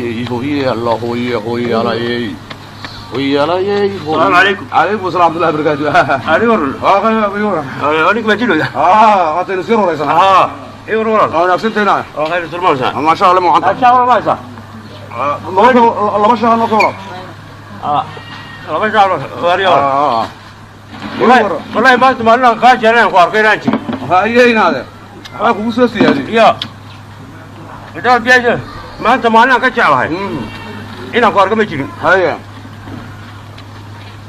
Hoyalayey, hoyala, hoye, hoyalayey, hoyalayey. Salaamu calaykum. Calaykum assalam waraxmatullahi wabarakaatu. Adigo anigu baa jilooda. Haataynu sii horaysanaa. Haa, iwar walaal. Waa wanaagsantaynaa. Oo khayr sulmaansa. Maasha Allah, ma wacanta. Ashaa walaal maysa. Laba shaha noo kawala. Laba shaah wariyo. Wallahi wallahi maanta maalin kaa jeelaan ku arkay inaan jirin. Hayeynaade, waxbaa kugu soo siyaadiyey. Iyo idaa biyaasha maanta maalin aan ka jeclahay inaan ku arko ma jirin. Haye.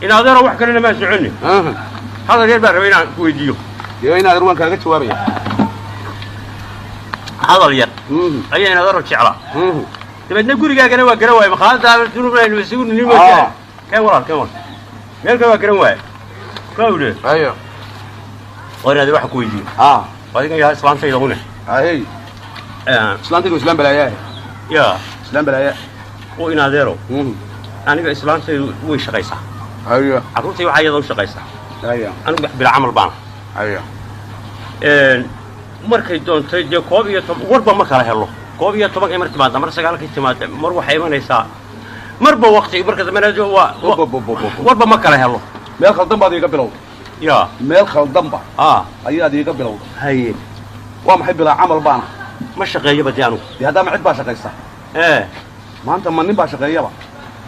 In adeero wax kalena maan soconni. Hadal yar baan rabay inaan ku weydiiyo. Dee inaadeer, waan kaaga jawaabaya. Hadal yar ayaa in adeero jeclaa. Dabeedna gurigaagana waa garan waaye, maqaayadda tunubnaynu isugu nimi. Keen walaal, keen walaal, meel kale waa garan waaye kawdhe. Haye. Waa in adeer waxa ku weydiiyo. Adiga yaa islaantayda une. Hayey, islaantaydu islaan balaayaa. Ya. Islaan balaaya. Oo in adeero, aniga islaantaydu way shaqaysaa. Haye. Carruurtay waxaa iyada u shaqaysaa. Haye. Anigu bila camal baana. Haye. Markay doontay dee 11 warba ma kala helo. 11-kay mar timaada, mar 9-kay timaada, mar waxay imanaysaa marba waqti, marka dambena waa warba ma kala helo. Meel khaldan baad iiga bilowday. Ya. Meel khaldanba ayaad iiga bilowday. Haye. Waa maxay bilaa camal baana? Ma shaqeeyoba dee anugu. Dee haddaama cid baa shaqaysa? Ee. Maanta ma nin baa shaqeeyaba?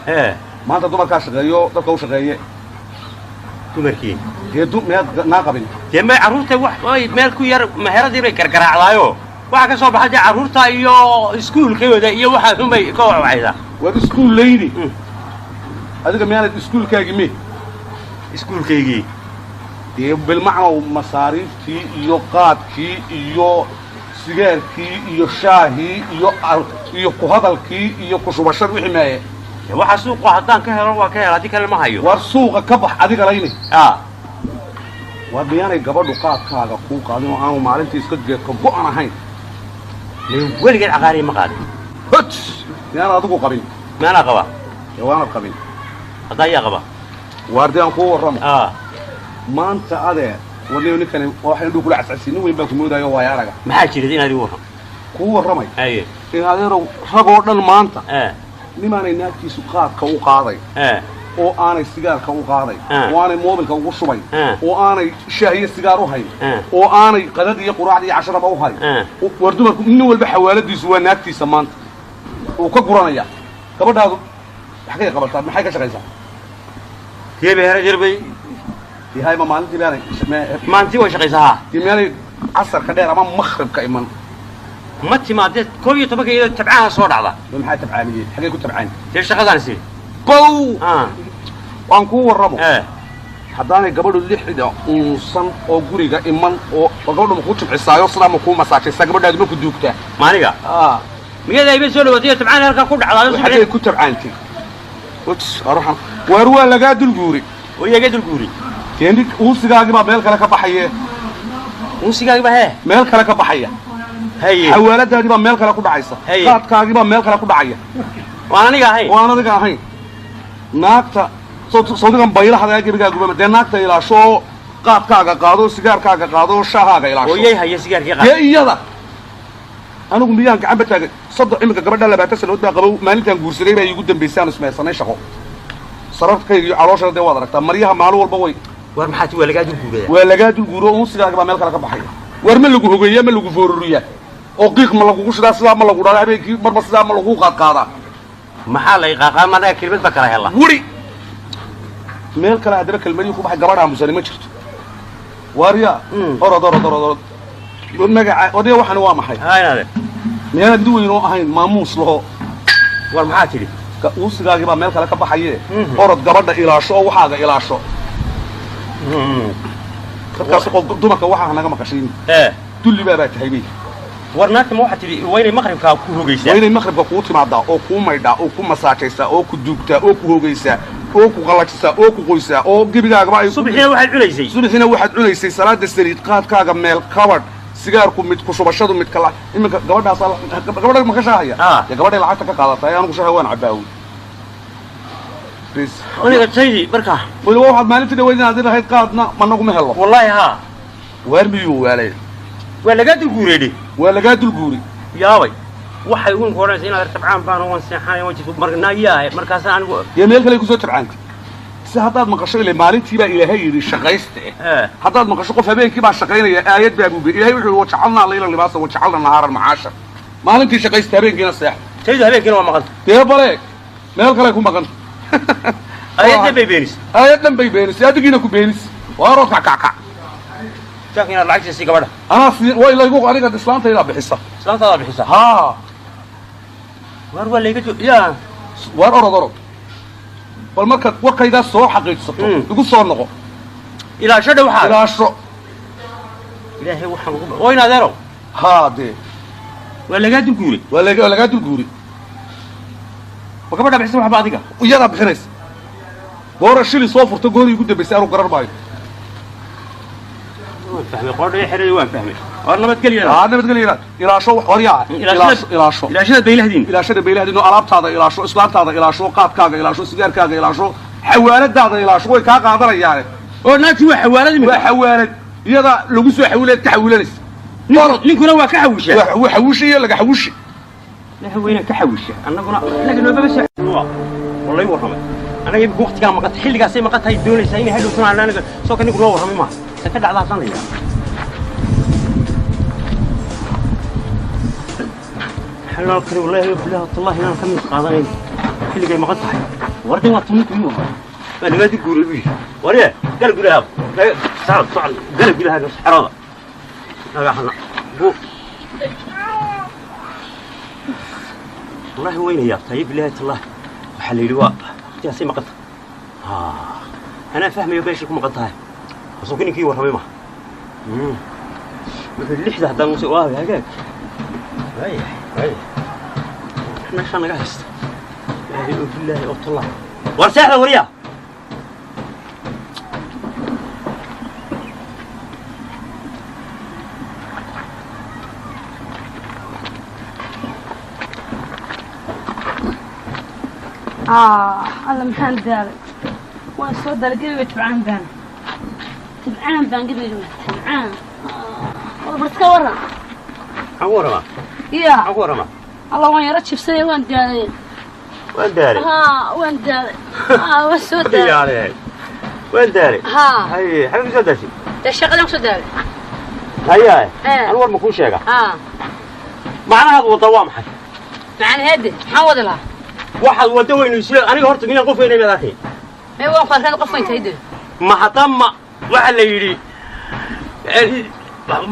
Ee. Maanta dumarkaa shaqeeyo, dadka u shaqeeye. Dumarkii? Dee du miyaad naa qabin? Dee may, carruurta wax ay meel ku yar meheradii bay gargaraacdaayo, waxaa ka soo baxa dee carruurta iyo iskuulkooda iyo waxaa unbay ka wacwacaydaa. Waad iskuul leydi. Adiga miyaanad iskuulkaagi me? Iskuulkaygii? Dee bilmacnow, masaariiftii iyo qaadkii iyo sigaarkii iyo shaahii iyo iyo ku hadalkii iyo ku shubashad wixii maaye? Dee waxaa suuqa haddaan ka helo waa ka hela, haddii kale ma hayo. War suuqa ka bax adiga layni. War miyaanay gabadhu qaadkaaga kuu qaadin oo aanu maalintii iska geedka go'an ahayn? Weligeed caqaariya ma qaadin. Hot, miyaanad adigu qabin? Maanaa qaba. Dee waanad qabin. Haddaa yaa qaba? Waar dee aan kuu warramo. Maanta adeer, warniyo ninkani waxay indhuu kula cascasiin, nin weyn baa ku moodaayo, waaya araga. Maxaa jirid inaad ii warram? Kuu warramay. Haye. In adeerow, ragoo dhan maanta nimaanay naagtiisu qaadka u qaaday oo aanay sigaarka u qaaday oo aanay moobilka ugu shubay oo aanay shaah iyo sigaar u hayn oo aanay qadad iyo quraacda iyo casharaba u hayn. War dumarku nin walba xawaaladiisu waa naagtiisa maanta uu ka guranaya. Gabadhaadu xagay qabataa? Maxay ka shaqaysaa? Dee meherad yar bay. Yahay, ma maalintii miyaanay Maantii way shaqaysaa, haa. Dee miyaanay casarka dheer ama makhribka iman? Ma timaadee, 11-ka iyadoo tabcaha soo dhacda. Ma maxaa tabcaamiyey? Xagay ku tabcaan? Dee shaqadaan si Bow, waan kuu warramo. Haddaanay gabadhu 6-da uunsan oo guriga iman oo gabadhu ma kuu jimcisaayo, sidaa ma kuu masaajaysaa? Gabadhaadu ma ku duugtaa? Maaniga miyada iba soo dhawaatay tabcaan halkaa ku dhacdaayo. Xaggay ku tabcaantay? Uts, aruxan, waar waa lagaa dulguuri. Oo iyaga dulguuri. Dee nin uusigaagii baa meel kale ka baxaye. Unsigaagiba hee? Meel kale ka baxaya. Haye. Xawaaladaadii baa meel kale ku dhacaysa. Haye. Qaadkaagii baa meel kale ku dhacaya. Waan aniga ahayn. Oo aan adiga ahayn. Naagta sawdigan baylahada gebigaaguba, dee naagta ilaasho oo qaadkaaga qaado, sigaarkaaga qaado oo shaahaaga ilaasho. Oo yay haya sigaarkii qaad? Dee iyada anigu miyaan gacanba taagay? 30 iminka gabadha 20 sanood baa qabow. Maalintaan guursaday baa iigu dambaysay aan ismaysanay shaqo. Sararkayga iyo calooshana dee waad aragtaa, maryaha maalin walba way. War maxaa ti, waa lagaa dulguuraya. Waa lagaa dulguuro, unsigaaga baa meel kale ka baxaya. War ma lagu hogeeyaa? Ma lagu foororiyaa? Oo qiiq ma lagugu shidaa? Sidaa ma lagu dhadaa habeenkii? Marba sidaa ma lagu qaadqaadaa? Maxaa la iqaaqaa? Managa kelmad ba kala hela. Wuri meel kale haddaba kelmadii ku baxay, gabadha aamusani ma jirto. Waarya. Orod, orod, orod, orod, magaca odaya, waxani waa maxay? Haa, inaade. Miyaanad nin weyn oo ahayn maamuus laho? War maxaa tidhi? Uusigaagii baa meel kale ka baxaye. Orod gabadha ilaasho oo waxaaga ilaasho. Dadkaas oo dumarka waxaa naga maqashiin. Dulli baa tahay bay. War naagta ma waxaa tidhi waa inay maqribkaa ku hogaysaa? Waa inay maqribka kuu timaadaa oo kuu maydhaa oo ku masaajaysaa oo ku duugtaa oo ku hogaysaa oo ku qallajisaa oo ku qoysaa oo gebigaagaba ay. Subaxiina waxaad cunaysay. Subaxiina waxaad cunaysay salaada saliid, qaadkaaga meel kabadh, sigaarku mid ku shubashadu mid kala. Iminka gabadhaasaa gabadha ma ka shaahaya? Dee gabadhay lacagta ka qaadatay, anigu shaaha waan cabbaawi bs. Aniga taydii markaa. Weliba waxaad maalintii dhaweyd inaad lahayd qaadna managuma helo. Wallaahi haa. Waar miyuu waalay? Waa lagaa dulguureedhe. Waa lagaa dulguuri. Yaabay. Waxay ugu koranaysaa inaad tabcaan baan waan seexanay waan jifo marnaayaa markaas anigu Dee meel kale kusoo tabcaantay. Si haddaad maqasho, ile maalintii baa Ilaahay yidhi shaqayste. Haddaad maqasho qof habeenkii baa shaqaynaya, aayad baa buube. Ilaahay wuxuu yidhi: "Wajacalnaa layla libaasa wajacalna nahaaran macaasha." Maalintii shaqaysta, habeenkiina seexda. Taydu habeenkiina waa maqanta. Dee bale meel kale ku maqan. Aayadda bay beenis. Aayad dhan bay beenisay, adigiina ku beenis. Waaroo kac kac kac. Jaak inaad lacag siisay gabadha. Anaa sii way laygu aniga islaantaydaa bixisa. Islaantaadaa bixisa? Haa. Waar waa layga yaa. Waar orod, orod, bal markaad warkaygaa soo xaqiijsato igu soo noqo. Ilaasho dhow waxaa. Ilaasho. Ilaahay waxaan ugu oo in adeerow. Haa dee. Waa lagaa dulguuray. Waa lagaa dulguuri. Ma gabadha bixisa waxba adiga? Iyadaa bixinaysa. Goora shili soo furta, goorii ugu dambaysay anu garan maayo. Waan fahmay, qoodha iyo xerada waan fahmay. Waar nabadgelya. Haa, nabadgelya. Ilaasho waryaa, ilaasho, ilaasho. Ilaashada baylahdiin. Ilaashada baylahdiin oo alaabtaada ilaasho, islaantaada ilaasho, qaadkaaga ilaasho, sigaarkaaga ilaasho, xawaaladaada ilaasho, way kaa qaadanayaane. Oo naagti waa xawaalad imika? Waa xawaalad, iyada lagu soo xawilaad ka xawilanaysa. Ninkuna waa ka xawishaa. Waa xawishi iyo laga xawishi. Ilahay weyna ka xawisha, annaguna inaga noogama soo walay warramay. Anaga imika waqtigaa maqan, xilligaasay maqan tahay, doonaysaa inay hadhow tunaan anaga soo ka ninku noo warramay maaha se ka dhacdaa haddaan la yidhaha. Xalal kale wallahi billahi tallahi inaan ka mid qaadanayn xilligay maqan tahay. Warkan waa tuninku ii warramay, waa nimaadii guuray buu yidhi. Warye gal gudaha, socod socod, gal gudaha xerada nagaxana bu. Wallahi wayna yaabtay, billahi tallahi. Waxaa la yidhi waa waqtigaasay maqan tahay. Anaa fahmayo meeshay ku maqan tahay, asoo ninkii warramay maha. Wuxuu lixda haddaan muse waa hagaag. Waayahay, waayahay, meeshaa naga haysta. Ilaahay oo billaahi oo tallah. War seexda warya. Alla maxaan daalay, waan soo daalay gebiga. Tibcaan baan, tibcaan baan gebiga, tibcaan. War iska waran. Maxaan ku warramaa? Ya. Maxaan ku warramaa? Alla waan yaro jibsaday, waan daalay. Waan daalay. Haa, waan daalay. Haa, waan soo daalay. Yaale waan daalay. Haa. Haye, xagee kusoo daashay? Dee shaqadan kusoo daalay. Haye. Eh. Anu war ma kuu sheega? Haa. Macnahaad wadda waa maxay? Macnaheede maxaan wadi lahaa? Waxaad wadda weynu isle aniga horta minaan qof weynay maad arkay? May, waan ku arkaan, qof weyn tahay dee. Ma haddama waxaa la yidhi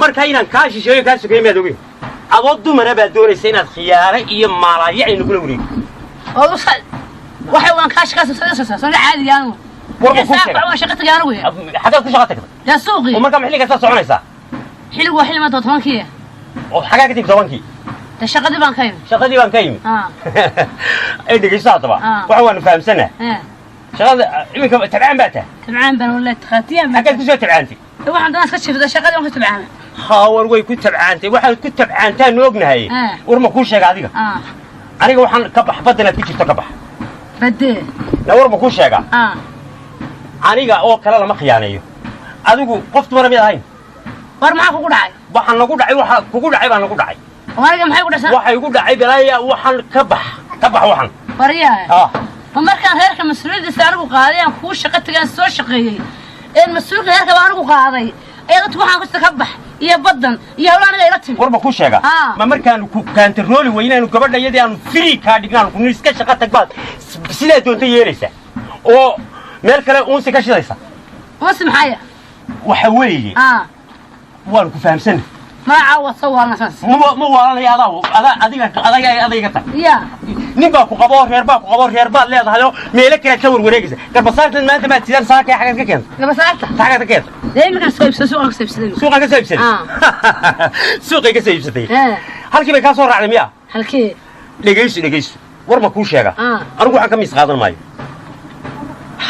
markaa inaan kaa shisheeyo kaa sokeeyo maad ogeyn. Adoo dumara baad doonaysa inaad khiyaare iyo maalaayo aynu kula wareegto. Oo waxay waan kaa shaqaa soo soo soo caadi yaanu. War ma kuu sheega? Waan shaqa tagay anigu. Xaggaad ku shaqa tagtay? Dee suuqii. Oo markaa ma xilligaasaa soconaysaa? Xilligu waa xilli maanta 10-kii. Oo xaggaa ka timi 10-kii? Dee shaqadii baan ka yimi. Shaqadii baan ka yimi. Haa. Ee dhegeyso haddaba. Ah. Waxa waanu fahamsanaa ee shaqada iminka tabcaan baa tahay. Tabcaan baan wallahi, takhaatiyaan baan. Xaggaad kusoo tabcaantay? Waxaan dana iska jifda, shaqadii waan ku tabcaana. Haa, war way ku tabcaantay, waxaad ku tabcaantaanu ognahay. Ah. War ma kuu sheega adiga? Ah. Aniga waxaan ka bax baddan aad ku jirto ka bax. Badee? Na war ma kuu sheega? Ah. Aniga oo kale lama khiyaaneeyo. Adigu qof dumara mid ahayn. War maxaa kugu dhacay? Waxaan nagu dhacay, waxa kugu dhacay baa nagu dhacay. Oo aniga maxay ku dhacsan? Waxay igu dhacay balaaya. Waxaan ka bax, ka bax waxan. Waryahay. Ah. Ma markaan reerka mas-uuliyaddiisa anigu qaaday, aan kuu shaqo tagay, aan soo shaqeeyey een mas-uulka reerka baa anigu qaaday, ayaa dadku waxaan kusta ka bax iyo baddan iyo hawla aniga ila timi? War ma kuu sheega? Ah. Ma markaanu ku kaantarooli weynaanu gabadha iyadii aanu free kaa dhignaanu ku iska shaqo tag baad sidaa doonta yeelaysa oo meel kale uunsi ka shidaysa? Unsi maxaya? Waxa weeye ah waanu ku fahamsanay. Magacaa waad soo waalanaysaas. Ma waalanaya, adaa adaa adiga adiga adayga tag. Ya. Nin baa ku qabo, reer baa ku qabo, reer baad leedahay oo meelo kale ka warwareegaysa. Garbasaartan maanta maad sidaan saakay xagaad ka keentay? Gabasaarta? Xagaad ka keentay? Dee iminkaan soo iibsaday, suuqaan ka soo iibsaday. Suuqaan ka soo iibsaday? Ah. Suuqay ka soo iibsatay. Ee. Halkii bay kaa soo raacday miya? Halkee? Dhegayso, dhegayso, war ma kuu sheega? Ah. Anigu waxaan ka miis qaadan maayo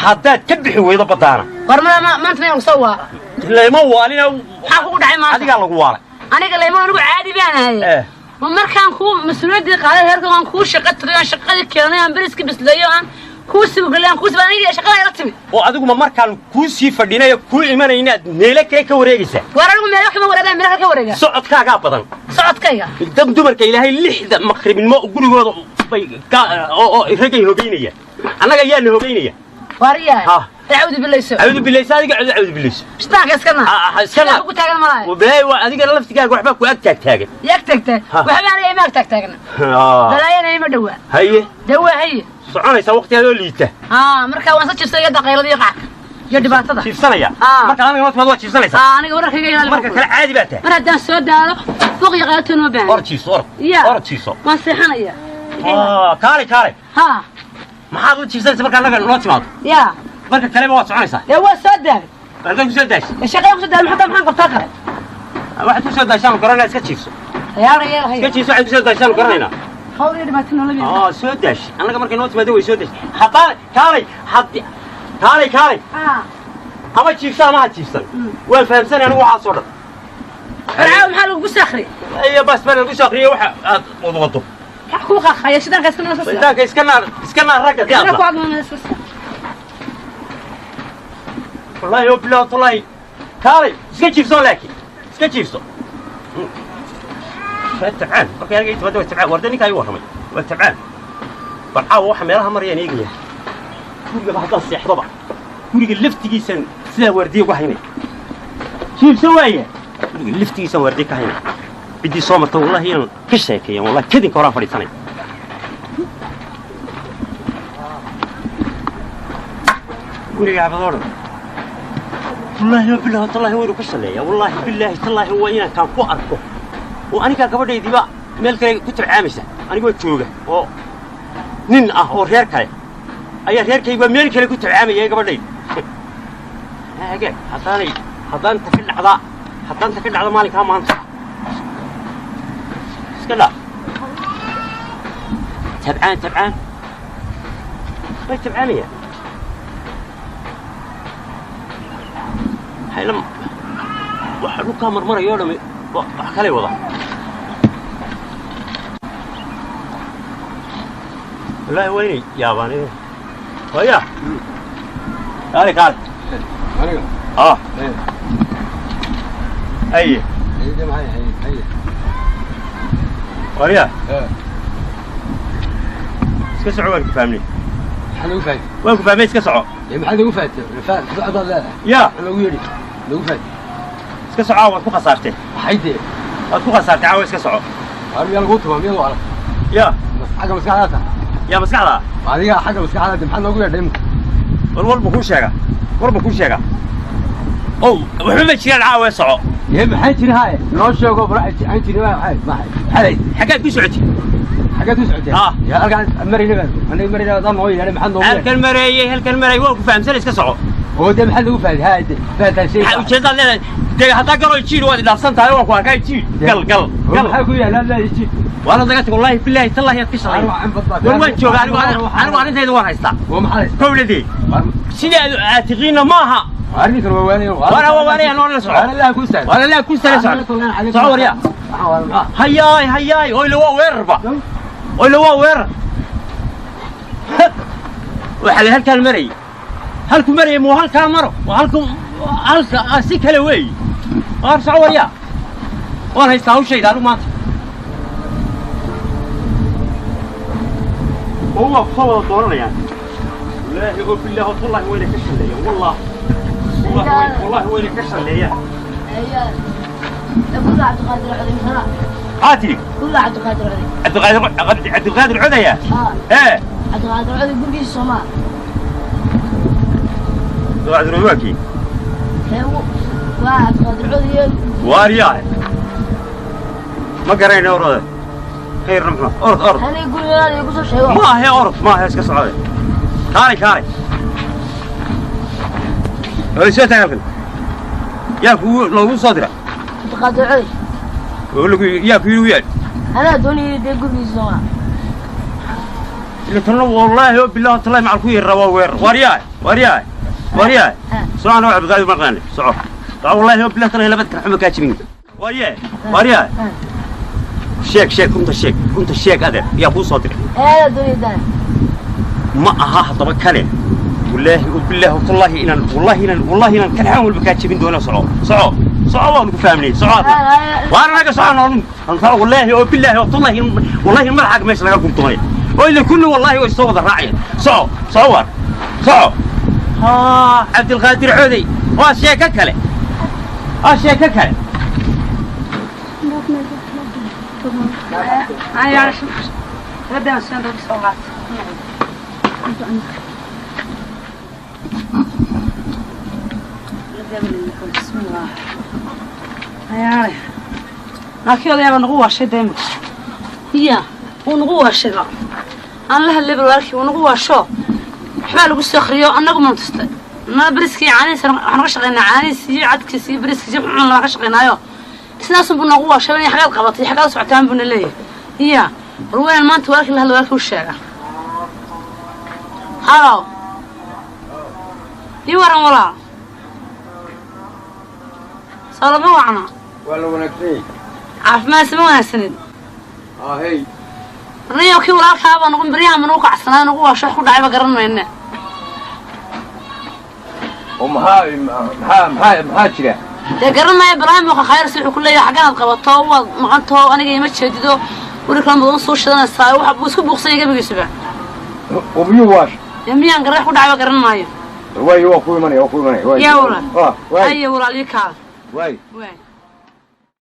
haddaad ka bixi weydo baddaana. War ma maanta maya soo waala? Lama waalina. Maxaa kugu dhacay maanta? Adigaa lagu waalay. Aniga layma, anigu caadi baan ahay. Eh. Ma markaan kuu mas-uuliyaddii qaaday reerka, waan kuu shaqo tagay, aan shaqadii keenay, aan beriska bisleeyo, aan kuu suugalay, aan kuu sib aniga shaqada ila timi? Oo adigu ma markaan kuu sii fadhinayo kuu imanaynaad meelo kale ka wareegaysaa? War anigu meelo kama wareegaa, meelo kale ka wareegaa. Socodkaagaa badan. Socodkayga. Dad dumarka Ilaahay 6 maqribnimo gurigooda bay oo ragay hogeynaya. Annaga ayaa la hogeynaya. Waariyahay. Ha. Acuudu billayso. Acuudu billayso, adiga acuudu billayso. Ishtaanka iska naar. Iska naar. Ku taagan malaay. Wallahi waa adiga laftigaaga waxba ku ag taag taagan. Yak tagtay. Waxba aniga ima ag taag taagna. Balaayana ima dhawaa. Haye. Dawaa haye. Soconaysa waqtigaadoo liita. Marka waan soo jiifsanaya daqiiqada iyo qacka iyo dhibaatada. Jiifsanaya. Marka aniga naftaada waa jiifsanaysaa. Aniga wararkayga ilaali. Marka kale caadi baa tahay. Mar haddaan soo daalo fuuq iyo qaylatoon ma baahan. Or jiifso, or. Or jiifso. Waan seexanaya. Kaalay kaalay. Ha. Maxaad u jiifsanaysaa marka anaga noo timaado? Ya. Marka kaleba waad soconaysaa. Dee waa soo daalay. Halkaad ku soo daashay. Shaqada ku soo daalay, maxaan qabtaa kale? Waxaad ku soo daashaan garanayna, iska jiifso. Yaar. Iska jiifso, waxaad ku soo daashaan garanaynaa. Hawl iyo dhibaato nolol yahay. Soo daash. Annaga markay noo timaado way soo daash. Haddaan kaalay, haddii kaalay kaalay. Ama jiifsa ama ha jiifsan. Waan fahamsanay anigu waxaas oo dhan. Barcaaw maxaa lagugu soo akhriyay? Iyo bas baan lagu soo akhriyay waxa aad wado. Maxaa kuu qaqaya shidaanka iska naar. Shidaanka iska naar, iska naar ragga Iska diyaar. ku admoon iska naar. Wallahi oo billahi wallahi. Kaalay iska jiifso laakiin. Iska jiifso. Tabcaan markay aniga inta waa tabcaan warda ninka ay warramay waa tabcaan. Barcaaw waxa meelaha marayaan eegaya. Guriga haddaan seexdoba. Guriga laftigiisan sidaa waardiye uga haynay. Jiifso waaye. Guriga laftigiisan waardiye ka haynay. Ciddii soo marta wallahi inaan ka sheekeeyan, wallahi kadinka horaan fadhiisanay. Guriga cabadoo dhan. Wallahi wa billahi tallahi waynu ka shaleeyaa. Wallahi billahi tallahi waa inaan kaan ku arko. Oo anigaa gabadhaydiiba meel kale ku tabcaamaysa. Anigoo jooga oo nin ah oo reer kale. Ayaa reerkayba meel kale ku tabcaamaya gabadhayda. Hage, haddaanay haddaan ta ka dhacda, haddaan ta ka dhacda maalinkaa maanta. Iska dhaaf. Tabcaan tabcaan. Way tabcaamayaan. Haylam waxa dhulkaa marmarayo oo dhami wax kale wada. Wallaahi waa inay yaabaan. Hooya. Kaale kaale. Aniga. Haye. Haye maxay haye haye. Warya. Iska soco, waan ku fahmnay. Maxaa lagu fahatay? Waan ku fahmay, iska soco. Maxaa lagu fahatay? Socdaad leedahay. Ya. Maxaa lagu yidhi? Lagu fahatay. Iska soco, waad ku khasaartay. Maxay dee? Waad ku khasaartay, caawa iska soco. Waar miyaa lagu tumaa, miyaa lagu arag? Ya. Xagga maskaxdaada tahay. Yaa maskaxda? Adiga xagga maskaxdaada maxaa loogu yeedhay imika? War war buu kuu sheegaa. War buu kuu sheegaa. Ow, waxba ma jiraan, caawa soco. Maxaa jira haye? Noo sheego bal waxaan jirin maxay maxay maxay Xaggaad ku socotay? Xaggaad ku socotay? Yaa halkaan marayna baan. Aniga marayna dad noo yeedhay, maxaa noogu yeedhay? Halkan mareeyay, halkan mareeyay, waan ku fahamsan, iska soco. Oo dee maxaa lagu fahatay? Haye dee fahataa shay. Maxaa ujeedaad leedahay? Dee haddaa galoo jiir waad idhaafsan tahay, waan ku arkaa jiir. Gal gal gal. Maxaa ku yaala leeyahay jiir? Waana laga tago, wallahi billahi tallahi aad ka shalay. War waan joogaa anigu, anigu arrintayda waan haystaa. Waa maxaa haystaa? Kowladii. Sidii aad aatiqiinna maaha. Arrinkan waa waanaya. Waana waa waanaya, noolna soco. Waana laa ku istaag. Waana laa ku istaag, soco. Soco waryaa. Hayaay hayaay, oyla waa weerarba. Oyla waa weerar. Waxaa la halkaan marayay. Halku marayay muu halkaa maro. Waa halku halka si kale weey. Waar soco waryaa. Waan haystaa hawshayda anigu maanta. Oo waa ku soo wada dooranayaan. Wallaahi oo billaahi wallahi wayna ka shalleeyaan. Wallahi. Wallahi wayna ka shalleeyaan. Maxaa tidhi? Cabdiqaadir Codey. Cabdiqaadir Cabdiqaadir Codaya? Ee. Cabdiqaadir Codey gurigiisa Soomaa. Cabdiqaadir Codey waa kii? Waa Cabdiqaadir Codey. Waaryahay. Ma garanayno orode. Khayr muxuu? Orod orod. Aniga gurigaada igu soo sheego. Ma ahe orod, ma ahe iska socode. Kaalay kaalay. Way soo taag halkan. Yaa kugu loogu soo dira. Cabdiqaadir Codey. Oo lagu yaa kugu yeedh. Anaa doonayay dee gurigiisa Soomaa. Ila tanna wallahi oo billahi tallahi macal ku yeer waa weerar. Waaryahay, waaryahay. Waaryahay. Soco anoo Cabdiqaadir ma qaanin. Soco. Soco wallahi oo billahi tallahi labad kale xuma kaa jibin. Waaryahay, waaryahay. Sheeg sheeg runta sheeg, runta sheeg adeer. Yaa kuu soo diray. Anaa doonayay daa. Ma aha haddaba kale. Wallaahi oo billahi tallahi inaan wallahi inaan wallahi inaan kalxaan walba kaa jebin doono, soco. Soco. Soco, waanu ku fahmnay, soco. Waar naga socon, wallaahi oo bilaahi oo tullahi, wallaahi madaxaaga meesha laga gurtumaya oo ila kulli, wallaahi way soo wada raacayaan. Soco, soco, waar soco. Haa, Cabdilqaadir Codey, waa sheeko kale, waa sheeko kale. Soo qaat. Naakii odayaaba nagu waashay dee imika. Iya, wuu nagu waashayba. Aan la hadlay bal walaalkii, wuu nagu waasho. Waxbaa lagu soo akhriyo, annagu maan tustay. Na bariskii caanihiisa waxaan ka shaqaynaa, caanihiis iyo cadkiis iyo bariskiis iyo wuxuun waan ka shaqaynaayo. Isnaasun buu nagu waashay, inay xagaad qabatay, xagaad socotaan buuna leeyahay. Iya, war weyn maanta walaalkii la hadla, walaalkii u sheega. Halow. Ii waran walaal. Soo lama wacna. Waa la wanaagsan yahay. Caafimaad sama wanaagsanid. Ahey. Barnayo kii walaalkaabaa nagu baryaha ma nagu kacsanaa, nagu waasho, wax ku dhacayba garan mayne. Oo maxaa jira? Dee garan maayo, Ibraahim muuqa khayr si wuxuu ku leeyahay xagganaad qabato, waad maqantaho, aniga ima jeedido, weli kala mudan soo shidanaysaa, waxa buu isku buuqsan yahay gebigiisuba. Oo miyuu waash? Dee miyaan garan, wax ku dhacayba garan maayo. Waay, waa ku imanaya, waa ku imanaya, waay. Yaa walaal. Waay. Haya walaal, ii kaal. Waay. Waay.